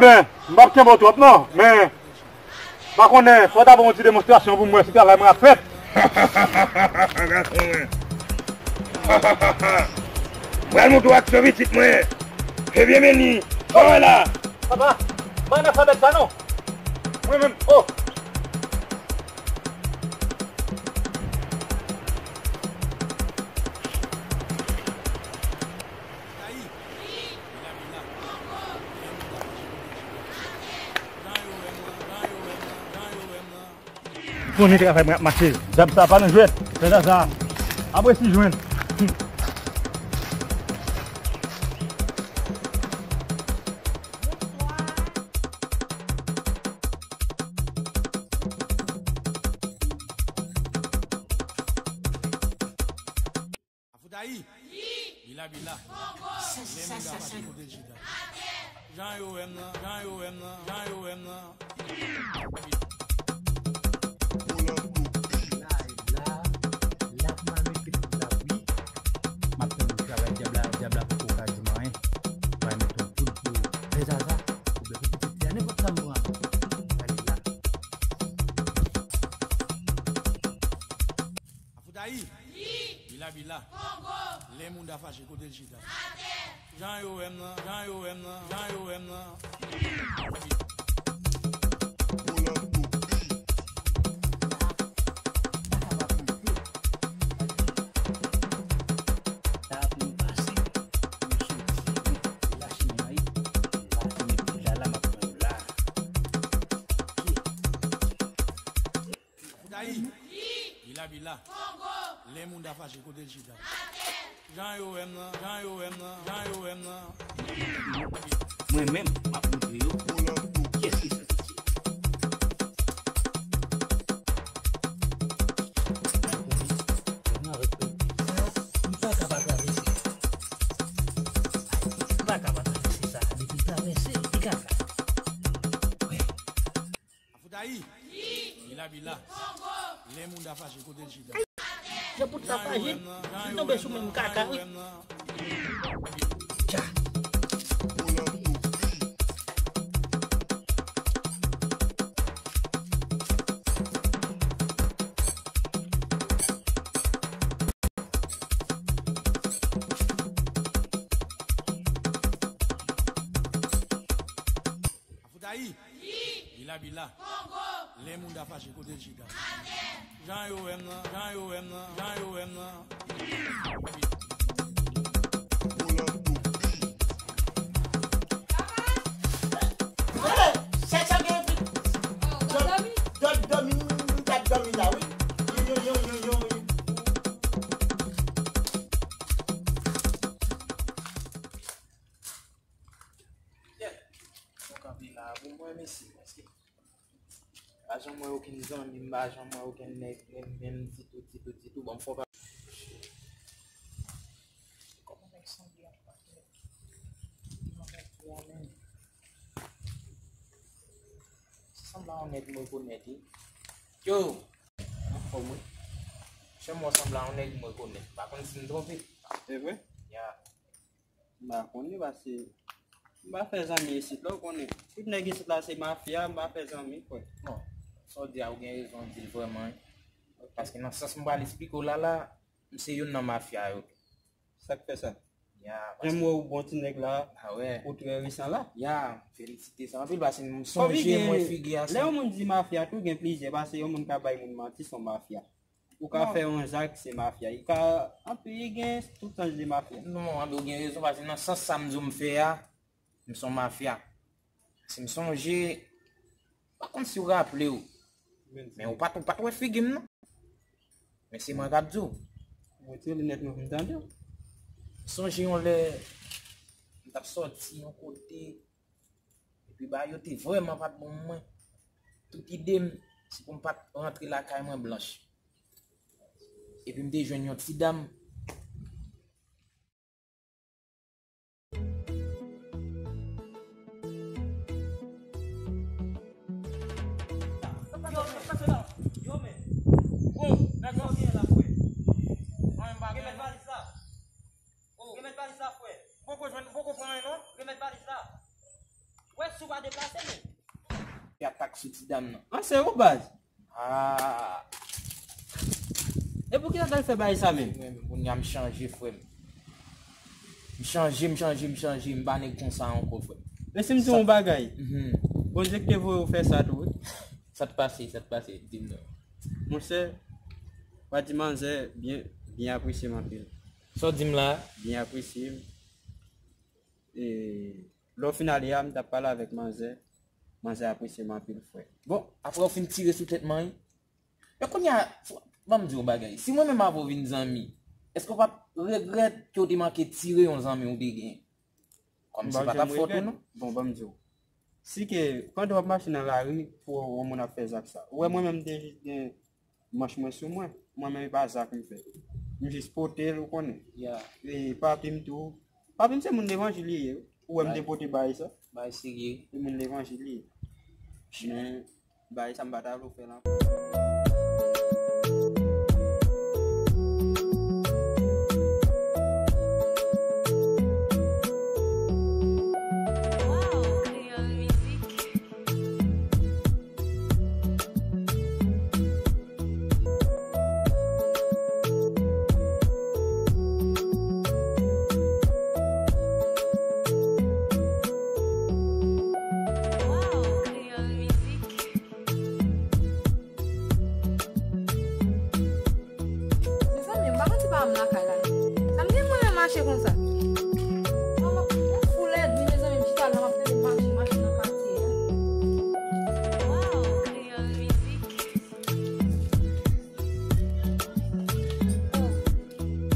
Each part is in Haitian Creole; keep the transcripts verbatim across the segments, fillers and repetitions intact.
Men, m p ap kenbe w twòp non, men, m pa konnen, fò w ta ban m yon ti demonstrasyon pou m wè si travay mwen ap fèt. Gason mwen. M pral montre w aksyon pitit mwen. Ebyen, Meni, sa w wè la? Papa, m pa analfabèt sa non. Mwen menm, oh. Konnen travay mwen ap mache. Djab sa pa nan jwèt. Fè sa sa. Apre si jwenn. Afoutayi! Bila bila! Lè moun ka fache kote l chita. Jan yo wè m nan, jan yo wè m nan, jan yo wè m nan. La, la, la, m al mete poud la, wi. M ap tann travay dyab la, dyab la poko ka di m anyen. M al mete yon poud pou fè zaza. Oubyen pou pitit li a, nenpòt sa m pran. Gade la. Afoutayi! Bila bila! Lè moun ta fache kote l chita. Jan yo wè m nan, jan yo wè m nan, jan yo wè m nan. Afoutayi! Bila bila! Lè moun ta fache kote l chita. Jan yo wè m nan, jan yo wè m nan, jan yo wè m nan. Mwen menm, m ap montre yo kiyès ki fè piti. M pa ka pa travèse. M pa ka pa travèse sa. Depi m travèse, li ka fè. Wè. Afoutayi! Bila bila! Lè moun ta fache kote l chita. Se pou ta fache, li tonbe sou menm kaka, wi. Tcha. Afoutayi! Bila bila! Lè moun ta fache kote l chita. Jan yo wè m nan, jan yo wè m nan, jan yo wè m nan. Dòt dòmi, m t ap dòmi la, wi. Yo, yo, yo, yo, yo, yo. Bon kanpe la, bon, mwen mesi, paske pa janm wè okenn zanmi m, pa janm wè okenn nèg, menm, menm ditou, ditou, ditou, bon, m fò pa. Kòman nèg sanble ak patnè? Kòman nèg yo a menm? Sanble a yon nèg m rekonèt, wi. Yo! Anfòm, wi. Chè m wè sanble a yon nèg m rekonèt. M pa konn si m twonpe. Se vre? Ya. M pa konnen, paske m pa fè zanmi isit la, ou konnen. Tout nèg isit la se mafya, m pa fè zanmi, frè. Bon, sa w di a, ou gen rezon di l vrèman, wi. Paske nan sans m pral esplike w la, la, m se youn nan mafya yo. Sa k fè sa? Ya, jan m wè ou bon ti nèg la, ou trè resan la. Ya, felisite sa anpil, paske m sonje m wè figi a sa. Lè yon moun di mafya tou, gen plizyè, paske yon moun ka bay moun manti, se yon mafya. Ou ka fè yon zak, se mafya. Li ka, anpil, li gen tout sans de mafya. Non, anpil, ou gen rezon, paske nan sans sa m di w m fè a, m se yon mafya. Si m sonje, m pa konn si w raple w. Men ou pa t, ou pa t wè figi m, non. Men se mwen k ap di w. Retire linèt mwen pou m tande w. M sonje yon lè, m t ap sòti yon kote, epi bagay yo te vrèman pa t bon pou mwen. Tout ide m, se pou m pa t rantre lakay mwen blanch. Epi m te jwenn yon ti dam. Yo, men, pase la. Yo, men. Bon, nèg yo gen la, frè. Mwen, m pa gen. Remèt valiz la. Oh. Remèt valiz la, frè. Poko jwenn, poko pran anyen, non. Remèt valiz la. Wè, si w pa deplase. dam nan. An se ou baz. Ah. E pou ki sa t al fè bagay sa menm? Mwen menm, kounye a m chanje, frè m. M chanje, m chanje, m chanje, m pa nèg konsa ankò, frè m. Men si m di w yon bagay, Bondye ki te voye w fè sa tou, wi. Sa t pase, sa t pase, di m non. Monchè, w a di manzè byen, byen apresye m anpil. Sa w di m la? Byen apresye m. E lè w fin ale a, m t ap pale avèk manzè. Manzè apresye m anpil, frè. Bon, apre w fin tire sou tèt manyen. Men kounye a, fò, ban m di w yon bagay. Si mwen menm avè w vin zanmi, èske w p ap regrèt ke w te manke tire yon zanmi w te gen? Kòm se pa t ap fòt ou, non? Bon, ban m di w. Si ke, pandan w ap mache nan lari, pou w wè yon moun ap fè zak sa. Ou wè mwen menm, m te jis gen manch mwen sou mwen. Mwen menm, e pa zak m fè. M jis pote l, ou konnen. E papi m tou. Papi m se moun levanjil li ye. Ou wè m te pote bagay sa. Bagay serye. Se moun levanjil li ye. Men, bagay sa m pa ta vle w fè l ankò. Wow, Kreyòl Mizik. Wow, Kreyòl Mizik. Mezanmi, m pa konn si pa m lakay la. Sa m gen mwen menm mache konsa. Yon foul èdmi, mezanmi, m chita la, m ap tande mache, mache nan katye a. Wow, Kreyòl Mizik.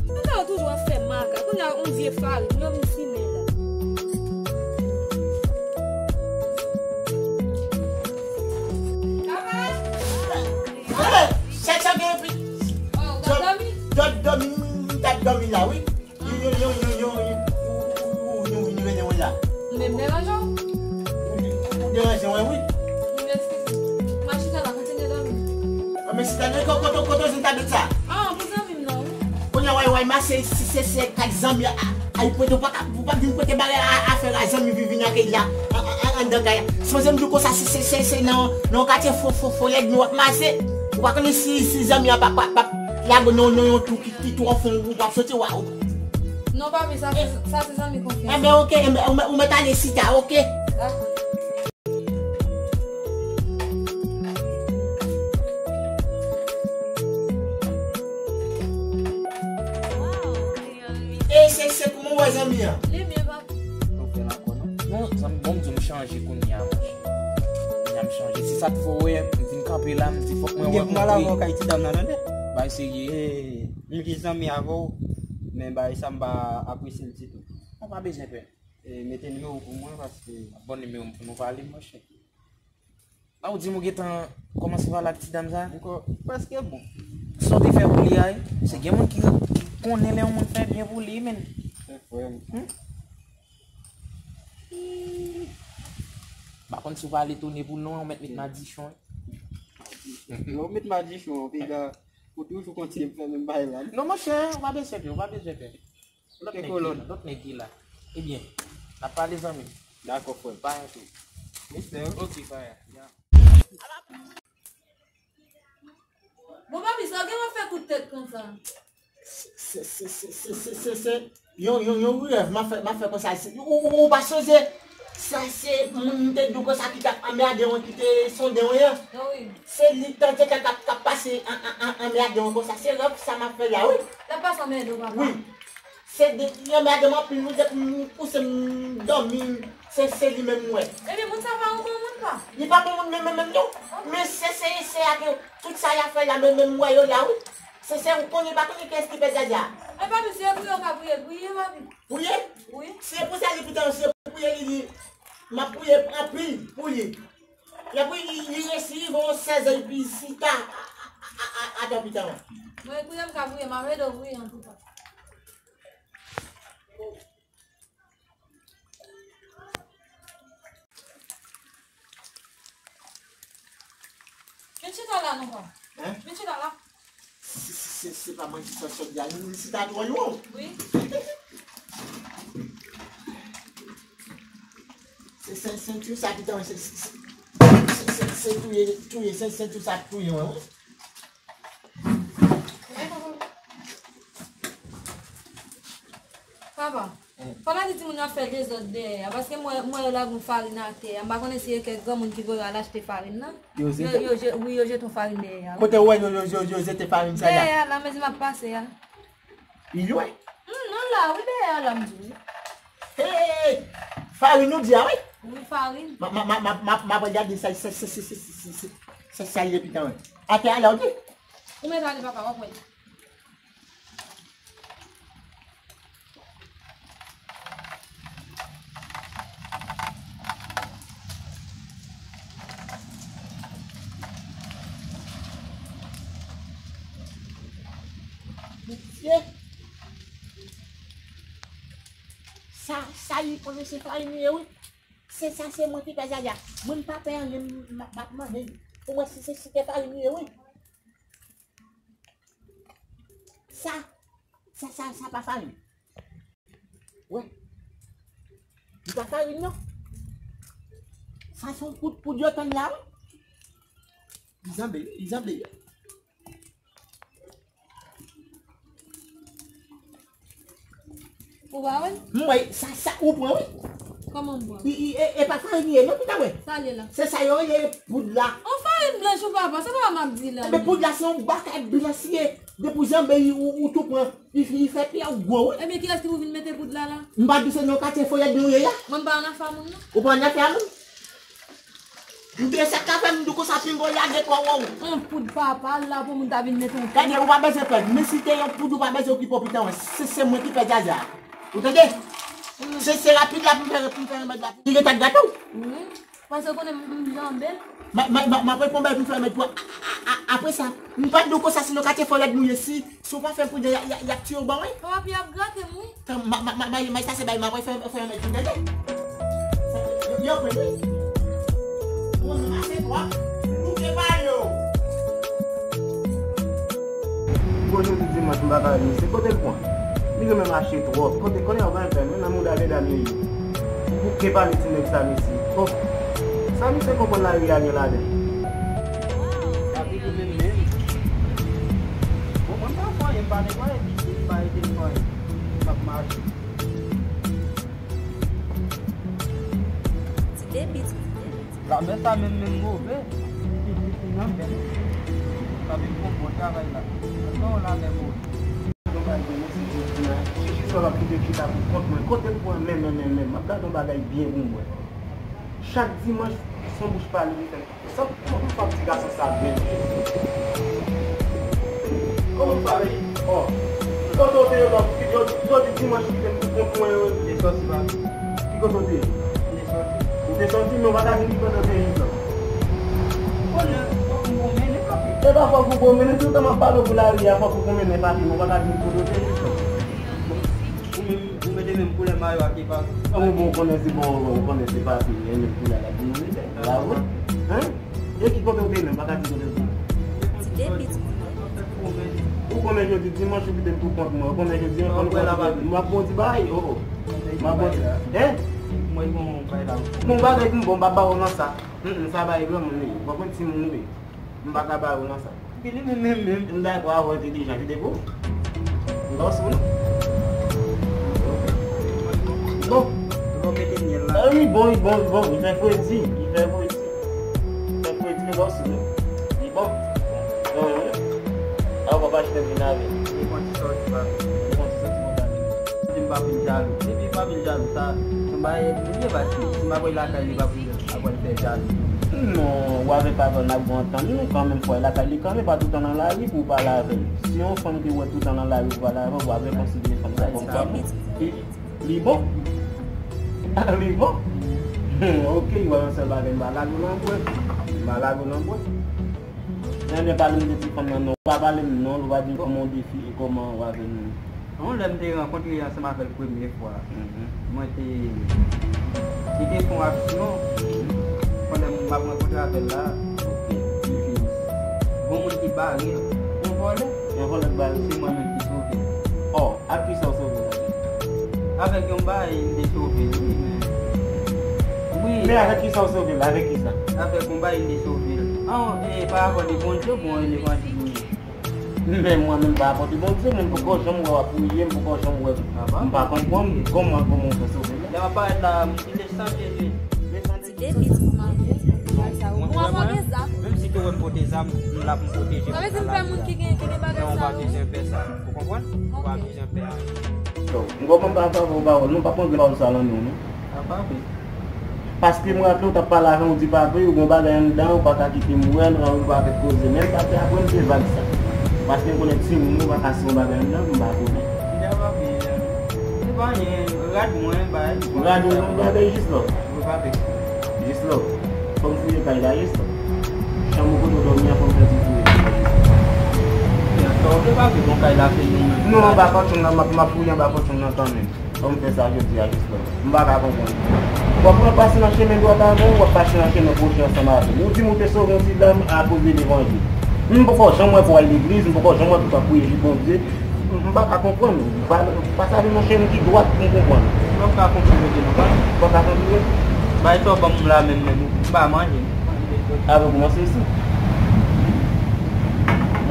Mwen ta toujou ap fè maga, kounye a yon vye farin, yo vin simen la. Hey! Sa, sa gen epi. Oh, w t ap dòmi? Dòt, dòmi, m t ap dòmi la, wi. Yo, yo, yo, yo, yo, yo, ou, ou, ou, ou vin, ou vin rele mwen la. Men m deranje w? Ou, ou deranje mwen, wi. M eskize. M a chita la, kontinye dòmi. Ah, men chita, men ko-, kote, kote w jwenn tablèt sa? Ah, pou zanmi m nan, wi. Kounye a, w a, w a, m a se, se, se, se, kat zanmi a, a, a, ou pa ka, ou pa vin pote bagay a, afè a zanmi vin, vin nan kay la, a, a, a, anndan kay la. Sipoze m di w konsa, se, se, se, se nan, nan katye fo, fo, fo lèd nou ap mache. Ou pa konnen si, si zanmi an pa, pa, pa lage w nan, nan yon twou ki, ki twò fon, ou p ap soti, waw. Non, papi, sa se, sa se zanmi konfyans. Enben, oke, enben, ou mèt, ou mèt ale chita, oke? Dakò. E se, se kouman w wè zanmi an? Li byen, papi. Nou fè l ankò, non? Non, zanmi, bon, m di w m chanje kounye a, monchè. Kounye a m chanje. Se sa k fè w wè, m vin kanpe la, m di fòk mwen rankontre. M gen pou m al avè w kay ti dam nan, tande? Bay serye. E, m jis zanmi avè w, men bay sa m pa apresye l ditou. Ou pa bezwen pè. E, mete nimewo w pou mwen, paske. Bon, nimewo m pou nou pale, monchè. A, ou di m ou gentan kòmanse pale ak ti dam sa? Ankò, prèske bon. Sa w te fè pou li a, se gen moun ki, ki konnen lè yon moun fè byen pou li, men. Se frè m. Hmm? M pa konn si w pale tone pou non, ou mèt met madichon. Non, ou met madichon, piga, ou toujou kontinye fè menm bagay la. Non, monchè, ou pa bezwen pè, ou pa bezwen pè. Lòt nèg ki la, lòt nèg ki la. Ebyen, n ap pale, zanmi m. Dakò, frè m. Fire tou. Respè, wi. Ok, fire. Ya. Bon, papi, sa w gen pou fè kout tèt konsa? Se, se, se yon, yon, yon rèv m ap fè, m ap fè konsa. Se, ou, ou, ou pa sonje? Sa se moun m te di w konsa ki t ap anmède w, ki te sonde w an. Wi. Se li tanzantan k ap, k ap pase an, an, an, anmède w konsa. Se rèv sa m ap fè la, wi. L ap pase anmède w, papa? Wi. Se de, li anmède m anpil, wi, depi m pouse m dòmi, se, se li menm m wè. Ebyen, moun sa pa yon bon moun, pa? Li pa bon moun menm, menm, menm, non. Men se, se, se ak yo, tout sa y ap fè la, menm, menm m wè yo la, wi. Se, se, ou konnen, pa konnen kiyès ki fè djadja. E papi, se priye w ka priye, priye, papi. Priye? Wi. Se pou sa li pita, se priye li, li, m ap priye anpil pou li. Epi li, li resi rive yon sèz an, epi chita a, a, a, a, a, atò pita. Mwen priye, m ka priye, m ap ede w priye antouka. Vin chita la, non, pa. Hein? Vin chita la. Se, se, se, se pa mwen ki sot sot la. Nou, nou chita twò lwen. Wi. Se, se, se, se sa ki tan, se, se, se, se, se, Touye, touye, se, se tou sa k touye mwen, wi. Papa, fò pa di timoun yo ap fè dezòd dèyè a, paske mwen, mwen yo lage yon farin atè a. M pa konnen si e kèk granmoun ki voye yo al achte farin nan. Yo, yo, yo, wi, yo jete yon farin dèyè a, wi. Kote w wè yo, yo, yo, yo jete farin sa la? Dèyè a la, men si m ap pase a. Li lwen? Hmm, non, la, wi, dèyè a la, m di wi. Hey! Farin ou di a, wi? Wi, farin. Ma, ma, ma, ma, ma, ma pral gade sa, sa, sa, sa, sa, sa, sa, sa ye pitan, wi. Atè a la, ou di? Ou mèt ale, papa, w ap wè. Mesye, sa, sa li konnen se farin li ye, wi. Se sa, se mwen ki fè jaja. Mwen m pa pè anyen, m, m ap mande l. Pou mwen, si se, si se farin li ye, wi. Sa, sa, sa, sa pa farin. Wè. Li pa farin, non. Sa se yon poud, poud yo tann la, wi. Li sanble, li sanble. Ou pa wè? M wè, sa, sa, ou pran, wi. Kòman m pran? I, i, e, e pa farin li ye, non, pita wè. Sa l ye la? Se sa yo rele poud la. On farin blanch ou papa, se pa m ap di la. Ebyen, poud la se yon bagay blanch li ye. Depi w janbe li, ou, ou tou pran. Li, li fè pye w gwo, wi. Ebyen, kilès ki pou vin mete poud la, la? M pa di se nan katye Foyèt nou ye a. Mwen m pa ann afè a moun, non. Ou pa ann afè a moun? M te sa k ap fè m di w konsa, pinga w lage kò w. Yon poud papa la pou moun ta vin mete yon poud. Gade, ou pa bezwen pè. Men si te yon poud, ou pa bezwen okipe w pita wè. Se, se mwen ki fè jaja. Ou tande? Se, se rapid la pou m fè, pou m fè remèd la. Li gentan gate w. Wi. Paske w konnen m, m janbe l. Ma, ma, ma, m ap pran bagay pou m fè remèd pou a, a, a, apre sa. M pa t di w konsa, se nan katye Foyèt nou ye, si, si w pa fè pridans, y a, y a, y ap tiye w ban, wi. Papa, pye ap grate m, wi. Tan, ma, ma, ma, ma, ma, sa se bay, m ap fè, fè remèd pou tande. Sa, yo, yo, yo, wi. Bon, nou mache twòp. Nou te pale yo. Bon, jodi dimanch, m pa ka wè misye. Kote l pran? Li renmen mache twòp. Kote, konnen w pa fè, men nan mouda medam yo ye. Ou bouke pale ti nèg sa, mesye. Oh. Sa misye konprann lari a gen ladan? Papi, ou menm menm. Bon, mwen m pa fè anyen, m pa netwaye pisinn, m pa ede l fè anyen. M ap mache. Ti debit. Lamè sa menm, menm move. Li pi difisil nan fè. Papi, m fè yon bon travay la. Nan yon lamè move. Yon bagay byen, mesye, jodi a, chichi sa w ap kite chita pou kont mwen. Kote l pran men, men, men, men. M ap gade yon bagay byen pou mwen. Chak dimanch, se yon bouch pale li fè. Sa, kòman m fè ti gason sa byen? Kòman m fè? Oh. Kote w te ye, yo, yo di dimanch ki te pou kont mwen yo. Li sòti, papi. Ki kote w te ye? Li sòti. Ou te sòti, men w pa ka di m ki kote w te ye, non. Konnen, fòk m pwomennen, papi. E pa fòk ou pwomennen, toutan m ap pale w pou lari a, fòk ou pwomennen, papi, men w pa ka di m kote w te ye, non. Ou menm, ou mete menm koulè mayo a ke papi. Kòman bon, ou konnen se bon, ou konnen se papi, men menm koulè la, di nou li bèl. Bravo. Hein? E ki kote w te menm, pa ka di kote w te menm. Ti debit. Ou konnen jodi dimanch ou kite m pou kont mwen. Ou konnen jodi an, fò nou kontinye. M ap bon ti bagay, oh, oh. M ap bon ti, hein? Mwen bon bagay la. Bon bagay pou m bon, m pa ba w nan sa. Mm, mm, sa bagay granmoun li ye. Ou konprann timoun ou ye. M pa ka ba w nan sa. Epi li menm, menm, menm. M dakò avè w, entelijan, kite pou ou. M pa sou non. Bon. Bon, mete myèl la. Ah, wi, bon, wi, bon, wi, bon, li fè fredi, li fè fredi. Li fè fredi, men pa sou non. Li bon. Bon, wi. A, w pa achte vin avè l. Li bon ti sòti, pa. Li bon ti sòti, bon, pa. Di m pa vin jalou. Depi m pa vin jalou, sa, se yon bagay nou byen pase. Si m pa voye lakay li, pa pou l ap fè jalou. Non, w avèk papa n ap bon antann nou kanmenm, fò lakay li kanmenm, pa toutan nan lari pou w pale avè l. Si yon fanm ke w wè toutan nan lari pou pale avè w, w avèk konsidere fanm sa kòm fanm ou. Li, li bon? Li bon? Hmm, ok, w wè yon sèl bagay, m pa lage w nan bwè. M pa lage w nan bwè. Ebyen, pale m de ti fanm nan non. Ou pa pale m non l, ou pa di m kòman w defi e kòman w avè l menm. Yon lè m te rankontre ansanm avè l premye fwa, mwen te, li te fè yon aksyon pandan m ap rankontre avè l la, li vin gon moun ki bare l. Yon vòlè? Yon vòlè k bare l. Se mwen menm ki sove l. Oh, ak kisa w sove l? Avèk yon bagay m te sove l, wi, men. Wi. Men avèk kisa w sove l? Avèk kisa? Avèk yon bagay m te sove l. An, e, pa rapò de Bondye, bon, e levanjil ou ye? Men mwen menm pa rapò de Bondye, men m poko janm wè w ap priye, m poko janm wè. M pa konprann kòman, kòman w fè sove menm. Lè w ap parèt la, m kite san Jezi. Ti depi ti manke. Ou ap pote zam. Menm si te wè m pote zam, m la pou m pwoteje. Sa vle di m pè moun ki gen, ki gen bagay sa. Non, ou pa bezwen pè sa. Ou konprann? Ou pa bezwen pè a. Yo, m konprann pa favè w pawòl, non, pa pran grenn pawòl sa nan men w, non. A pa vre. Paske m raple w t ap pale avè m, ou di pa vre, ou gon bagay anndan, ou pa ka kite m wè l, ou pa fè koze, men m pa te aprann se vag sa. Paske m konnen timoun, ou pa ka se yon bagay anndan, m pa konnen. Li ta pa vre, li ta vre. Se pa anyen, rad mwen, bay. Rad ou, yon bagay jis lò. Ou pa vle. Jis lò. Fò m fouye kay la, jis lò. Chanm ou kote w dòmi an, fò m fè ti fouye. Sa w vle pa vle, bon, kay la se nou menm. Non, anba pòtyon nan, m ap, m ap fouye anba pòtyon nan kanmenm. Fò m fè sa jodi a, jis lò. M pa ka konprann. W ap pran pase nan chemen dwat avè m, w ap pase nan chemen kwochi ansanm avè m. Ou di m ou te sove yon ti dam akoz de levanjil. M poko janm wè pou w al legliz, m poko janm wè pou w ap priye jis Bondye. M, m pa ka konprann. Pa, pa sa vin yon chemen ki dwat pou m konprann. Mwen pa konprann kote nou pral. Ou pa ka konprann? Bay sa w ban m la menm, menm, m pa manje. Avè w kòmanse isi.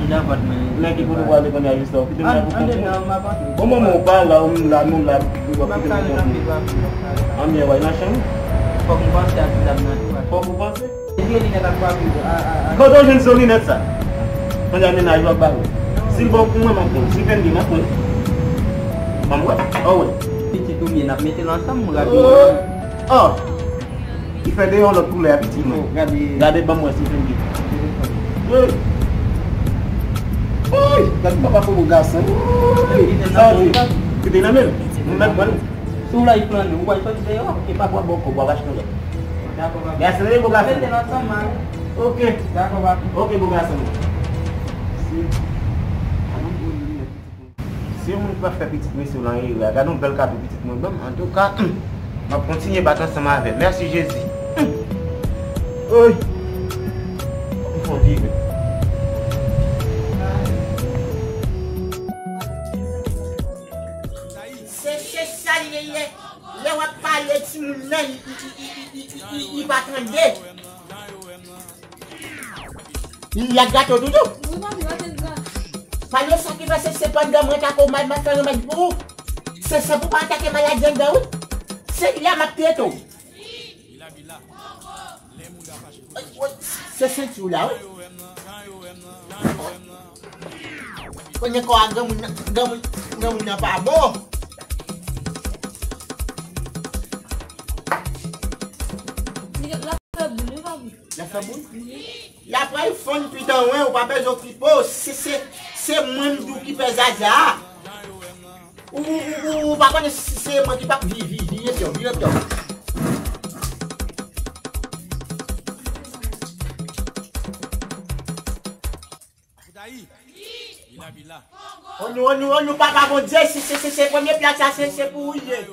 Anndan vant mwen. Men ki kote w prale kounye a, jis la, ou kite m la pou kont mwen. Bon, manman, ou pa la, ou m la, nou la, nou ap kite m pou kont nou. Anmyè, w al nan chanm ou. Fòk m panse a ti dam nan tou. Fòk ou panse. Li gen linèt ak papye, a, a, a. Kote w jwenn zo linèt sa? Kounye a mennaj ou ap bare. Si l bon pou mwen, m ap pran. Si l fè m byen, m ap pran. Ban m wè. An wè. Pitit ou m ye, n ap mete l ansanm, m rabi. Oh! Li fè deyò lòt koulè a, pitit mwen. Oh, gade. Gade, ban m wè si l fè m byen. Hey! Hey! Gade papa fè bo gason. Hey! Sa w di? Kite nan men l. M mèt pran l. Si w la, li flannen, ou pral sòti deyò. E pa pran bòkò, w ap achte lòt. Dakò, papa. Gason, e bo gason. Mete l ansanm, mari. Ok. Dakò, papa. Ok, bo gason. Si. Si yon moun ki pa fè pitit mesye w lan erè a, gade yon bèl kado pitit mwen ban m. Antouka, m ap kontinye bat ansanm avè l. Mèsi, Jezi. Oy! M fè yon vire. Se, se sa li ye. Lè w ap pale timoun nan, li, li, li pa tande. Li la gato doudou. Wi, papi, mete l gra. Pale sa ki fè se, se pandan mwen tako mal, mal fè remèd pou ou. Se, se pou pa atake maladi anndan, wi. Se li a m ap trete w. Se senti w la, wi. Konnen kò a granmoun nan, granmoun, granmoun nan pa bon. Li, l ap fè boul, wi, papi. L ap fè boul? Wi. L ap pral fonn pitan wen, ou pa bezwen okipe w. Se, se, se mwen m di w ki fè zaza a. Ou, ou, ou, ou, ou pa konnen si se mwen ki pa vi, vi, vire pye w, vire pye w. Onou, onou, onou, papa Bondye, se, se, se, se premye plat sa, se, se pou ou ye.